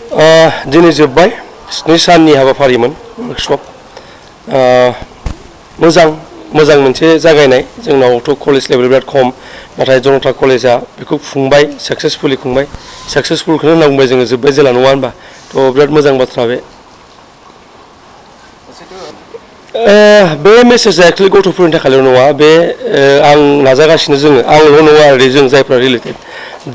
दिनै जोब्बाय 7 साननि हाबाफारिमोन वर्कशप मोजां मोनसे जागायनाय जोंनावथ' कलेज लेभेल बिराद खम नाथाय जनता कलेजआ बेखौ खुंबाय सक्सेसफुली खुंबाय सक्सेसफुलखौनो होनना बुंबाय जोङो जोब्बाय जेला नङा होनबा थ' बिराद मोजां बाथ्रा बे मेसेजआ एक्चुअलि गथ'फोरनि थाखायल' नङा बे आं नाजागासिनो जोङो आंल' नङा आरो जों जायफ्रा रिलेटेड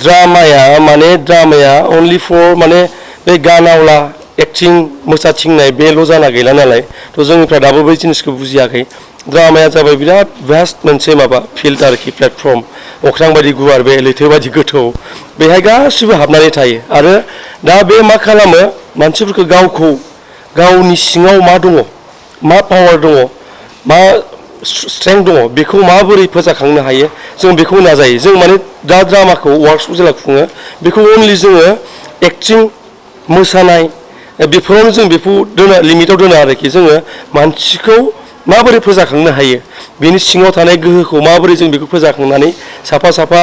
ड्रामाया अनलि फर माने बे गानावला एक्टिं मोसाथिंनाय बेल' जाना गैला नालाय थ' जोंनिफ्रा दाबो बै जिनिसखौ बुजियाखै ड्रामाया जाबाय बिराद भास्ट मोनसे माबा फिल्ड आरोखि प्लेटफर्म अख्रां बायदि गुवार बे लैथो बायदि गोथौ बेहाय गासिबो हाबनानै थायो आरो दा बे मा खालामो मानसिफोरखौ गावनि सिङाव मा दङ मा पावार दङ मा स्ट्रेंथ दङ बेखौ माबोरै फोजाखांनो हायो जों बेखौ नाजायो जों माने दा ड्रामाखौ वार्कशप जेला खुङो बेखौ अनलि जोङो एक्टिं मोसानाय बेफोरावनो जों बेखौ लिमिटाव दोनो आरोखि जोङो मानसिखौ माबोरै फोजाखांनो हायो बेनि सिङाव थानाय गोहोखौ माबोरै जों बेखौ फोजाखांनानै साफा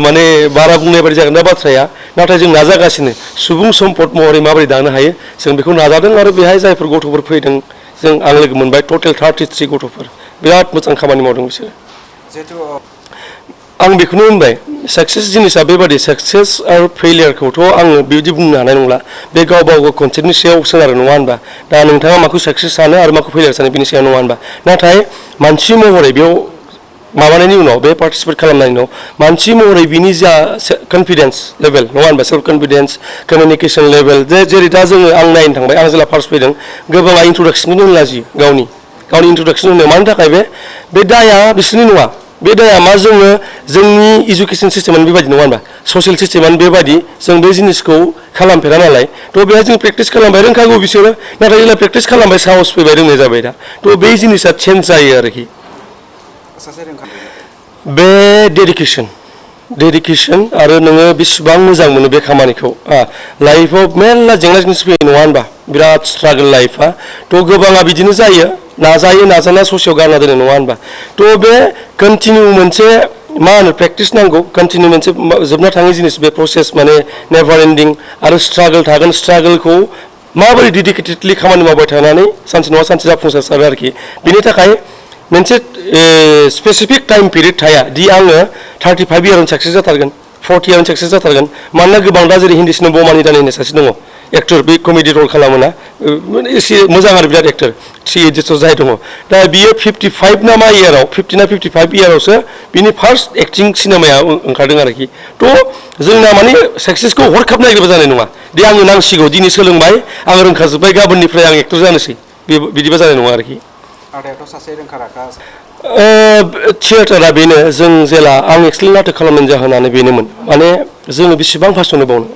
माने बारा बुंनाय बायदि जागोन दा बाथ्राया नाथाय जों नाजागासिनो सुबुं सम्पद महरै माबोरै दानो हायो जों बेखौ नाजादों आरो बेहाय जायफोर गथ'फोर फैदों जों आं लोगो मोनबाय टटेल 33 गथ'फोर बिराद मोजां खामानि मावदों बिसोरो आं बेखौनो होनबाय सक्सेस जिनिसा बेबादि सक्सेस आरो फेलियारखौथ' आङो बेबायदि बुंनो हानाय नंला बे गाव कनसेप्टनि सायाव सोनारो नङा होनबा दा नोंथाङा माखौ सक्सेस सानो आरो माखौ फेलियार सानो बेनि सायाव नङा होनबा नाथाय मानसि महरै बेयाव माबानायनि उनाव बे पार्टिसिपेट खालामनायनि उनाव मानसि महरै बिनि जा कनफिडेन्स लेभेल नङा होनबा सेल्फ कनफिडेन्स कमिउनिकेसन लेभेल जेरै दा जोङो आं नायनो थांबाय आं जेला फार्स्ट फैदों गोबाङा इन्ट्रडाक्सनखौनो होनो लाजियो गावनि इन्ट्रडाक्सन होनो मानि थाखाय बे दाया बिसोरनि नङा बे दाया मा जोंनि इडुकेसन सिस्टेमानो बेबायदि नङा होनबा ससियेल सिस्टेमानो बेबायदि जों बे जिनिसखौ खालामफेरा नालाय थ' बेहाय जों प्रेक्टिस खालामबाय रोंखागौ बिसोरो नाथाय जेला प्रेक्टिस खालामबाय साहस फैबाय रोंनाय जाबाय दा थ' बे जिनिसा चेन्ज जायो आरोखि बे डेडिकेसन आरो नोङो बेसेबां मोजां मोनो बे खामानिखौ लाइफआव मेरला जेंना जेंसि फैयो नङा होनबा बिराद स्ट्रागल लाइफआ थ' गोबाङा बिदिनो जायो नाजाना ससेयाव गारना दोनो नङा होनबा थ' बे कन्टिनिउ मोनसे मा होनो प्रेक्टिस नांगौ कन्टिनिउ मोनसे जोबना थाङै जिनिस बे प्रसेस माने नेभार एन्डिं आरो स्ट्रागल थागोन स्ट्रागलखौ माबोरै डेडिकेटेडलि खामानि मावबाय थानानै सानसे नङा सानसे जाफुंसारो आरोखि बेनि थाखाय मोनसे स्पेसिफिक टाइम पिरियड थाया दि आङो 35 इयारावनो साक्सेस जाथारगोन 40 इयारावनो साक्सेस जाथारगोन मानोना गोबां दा जेरै हिन्दी सिनेमा बमानि दानि होननाय सासे दङ एक्टर बे कमेडि रल खालामोना एसे मोजां आरो बिराद एक्टर 3 इडियट्सआव जाय दङ दा बियो 55 ना मा इयाराव 50 ना 55 इयारावसो बिनि फार्स्ट एक्टिं सिनेमाया ओंखारदों आरोखि थ' जोंना माने साक्सेसखौ हरखाब नागिरबा जानाय नङा दे आङो नांसिगौ दिनै सोलोंबाय आं रोंखाजोब्बाय गाबोननिफ्राय आं एक्टर जानोसै बिदिबा जानाय नङा आरोखि थियेटारा बेनो जों जेला आं एक्सुवेलि नाटक खालामनायनि जाहोनानो बेनोमोन माने जोङो बेसेबां भाषण बावनो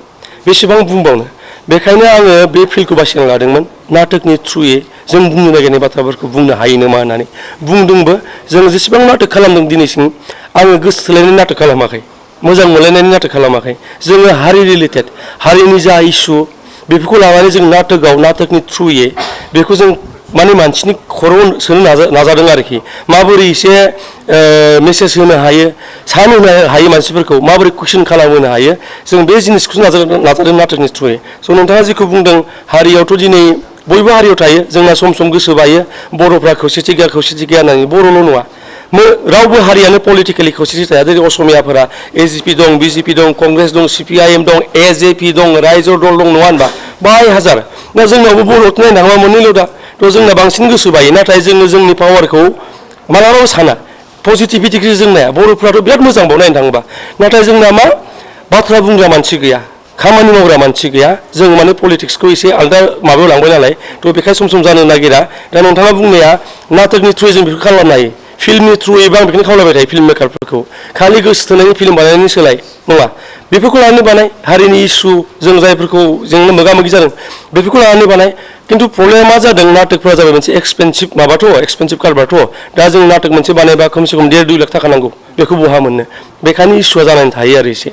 बेसेबां बुंबावनो बेखायनो आङो बे फिल्डखौ बासिना लादोंमोन नाटकनि थ्रुयै जों बुंनो नागिरनाय बाथ्राफोरखौ बुंनो हायो नामा होननानै बुंदोंबो जों जेसेबां नाटक खालामदों दिनैसिम आङो गोसो थोलायनाय नाटक खालामाखै मोजां मोनलायनायनि नाटक खालामाखै जोङो हारि रिलेटेड हारिनि जा इसु बेफोरखौ लानानै जों नाटकनि थ्रुयै बेखौ जों माने मानसिनि खर'आव सोनो नाजादों आरोखि माबोरै एसे मेसेज होनो हायो सान होनो हायो मानसिफोरखौ माबोरै कुइसन खालामहोनो हायो जों बे जिनिसखौ नाजादों नाटकनि थ्रुयै स' नोंथाङा जेखौ बुंदों हारियावथ' दिनै बयबो हारियाव थायो जोंना सम गोसो बायो बर'फ्रा खौसेथि गैया होननानै बर'ल' नङा रावबो हारियानो पलिटिकेलि खौसेथि थाया जेरै असमियाफोरा एजिपि दं बिजेपि दं कंग्रेस दं CPIM दं AJP दं रायजो दल दं नङा होनबा बाय हाजार दा जोंनावबो बर'खौ नायनो थाङोबा मोननैल' दा थ' जोंना बांसिन गोसो बायो नाथाय जोङो जोंनि पावारखौ मालाबाबो साना पजिटिभिटिखौ जोंनाया बर'फ्राथ' बिराद मोजां बाव नायनो थाङोबा नाथाय जोंना मा बाथ्रा बुंग्रा मानसि गैया खामानि मावग्रा मानसि गैया जों माने पलिटिक्सखौ एसे आलदा माबायाव लांबाय नालाय थ' बेखायनो सम जानो नागिरा दा नोंथाङा बुंनाया नाटकनि थ्रुयै जों बेखौ खालामनो हायो फिल्मनि थ्रुयैबो आं बेखौनो खावलायबाय थायो फिल्म मेकारफोरखौ खालि गोसो थोनायनि फिल्म बानायनायनि सोलाय नङा बेफोरखौ लानानै बानाय हारिनि इसु जों जायफोरखौ जोंनो मोगा मोगि जादों बेफोरखौ लानानै बानाय खिन्थु प्रब्लेमा मा जादों नाटकफोरा जाबाय मोनसे एक्सपेन्सिभ कारबारथ' दा जों नाटक मोनसे बानायबा खमसे खम 1.5-2 लाख थाखा नांगौ बेखौ बहा मोननो बेखायनो इसुआ जानानै थायो आरो एसे